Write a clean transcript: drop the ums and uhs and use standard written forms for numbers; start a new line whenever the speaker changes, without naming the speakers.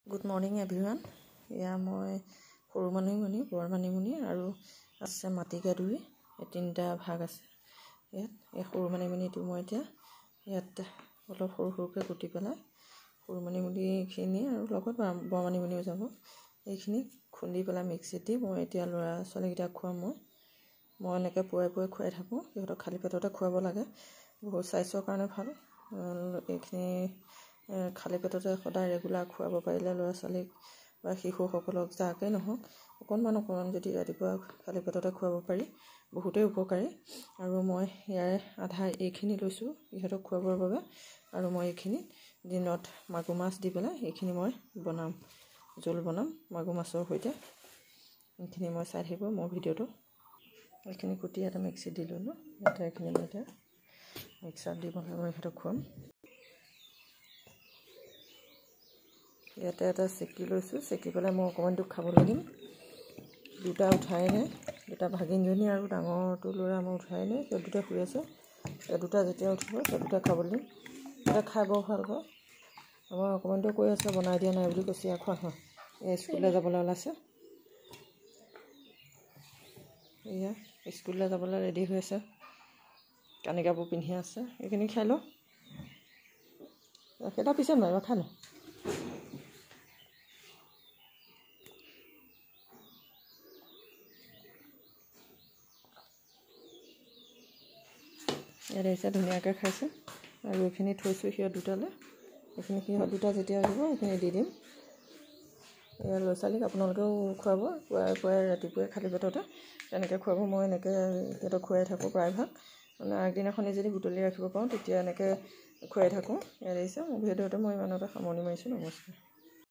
Good morning everyone. এয়া মই সৰু মানিমুনি, বৰ মানিমুনি আৰু আছে মাটি গাদুৰি, এই তিনিটা ভাগ আছে ইয়াত। এই সৰু মানিমুনিটো মই এতিয়া ইয়াত অলপ সৰু সৰুকৈ কুটি পেলাই সৰু মানিমুনিখিনি আৰু লগত বৰ মানিমুনিও যাব, এইখিনি খুন্দি পেলাই মিক্সিত দি মই এতিয়া ল'ৰা ছোৱালীকেইটাক খুৱাম। মই এনেকৈ পুৱাই পুৱাই খুৱাই থাকোঁ, সিহঁতক খালী পেটতে খুৱাব লাগে, বহুত স্বাস্থ্যৰ কাৰণে ভাল। এইখিনি খালী পেটতে সদায় ৰেগুলাৰ খুৱাব পাৰিলে ল'ৰা ছোৱালীক বা শিশুসকলক যাকে নহওক অকণমান অকণমান যদি ৰাতিপুৱা খালী পেটতে খুৱাব পাৰি বহুতেই উপকাৰী। আৰু মই ইয়াৰে আধা এইখিনি লৈছোঁ ইহঁতক খুৱাবৰ বাবে, আৰু মই এইখিনি দিনত মাগুৰ মাছ দি পেলাই এইখিনি মই বনাম, জোল বনাম মাগুৰ মাছৰ সৈতে। এইখিনি মই চাই থাকিব মোৰ ভিডিঅ'টো। এইখিনি কুটি এটা মিক্সিত দি ল'লোঁ, ইয়াতে এইখিনি মই এতিয়া মিক্সাৰত দি বনাই মই ইহঁতক খুৱাম। ইয়াতে এটা চেকি লৈছোঁ, চেকি পেলাই মই অকণমানটো খাবলৈ দিম। দুটা উঠাই নাই, দুটা ভাগিনজনী আৰু ডাঙৰটো ল'ৰা মই উঠাই নাই, সিহঁত দুটা শুই আছে। সেই দুটা যেতিয়া উঠিব সেই দুটা খাবলৈ দিম, সিহঁতে খাই বৰ ভাল পায়। আমাৰ অকণমানটো কৈ আছে বনাই দিয়া নাই বুলি কৈছে। খোৱা খোৱা, এই স্কুললৈ যাবলৈ ওলাইছে, এয়া স্কুললৈ যাবলৈ ৰেডি হৈ আছে, কানি কাপোৰ পিন্ধি আছে। এইখিনি খাই লওঁ, সেইটা পিছত নোৱাৰিবা, খাই লওঁ। ইয়াত আহিছে ধুনীয়াকৈ খাইছে। আৰু এইখিনি থৈছোঁ সিহঁত দুটালৈ, এইখিনি সিহঁত দুটা যেতিয়া আহিব এইখিনি দি দিম। এয়া ল'ৰা ছোৱালীক আপোনালোকেও খুৱাব, পুৱাই পুৱাই ৰাতিপুৱাই খালী পেটতে তেনেকৈ খুৱাব। মই এনেকৈ সিহঁতক খুৱাই থাকোঁ প্ৰায়ভাগ, মানে আগদিনাখনি যদি বুটলি ৰাখিব পাৰোঁ তেতিয়া এনেকৈ খুৱাই থাকোঁ। ইয়াত আহিছে মোৰ ভিডিঅ'টো, মই ইমানতে সামৰণি মাৰিছোঁ। নমস্কাৰ।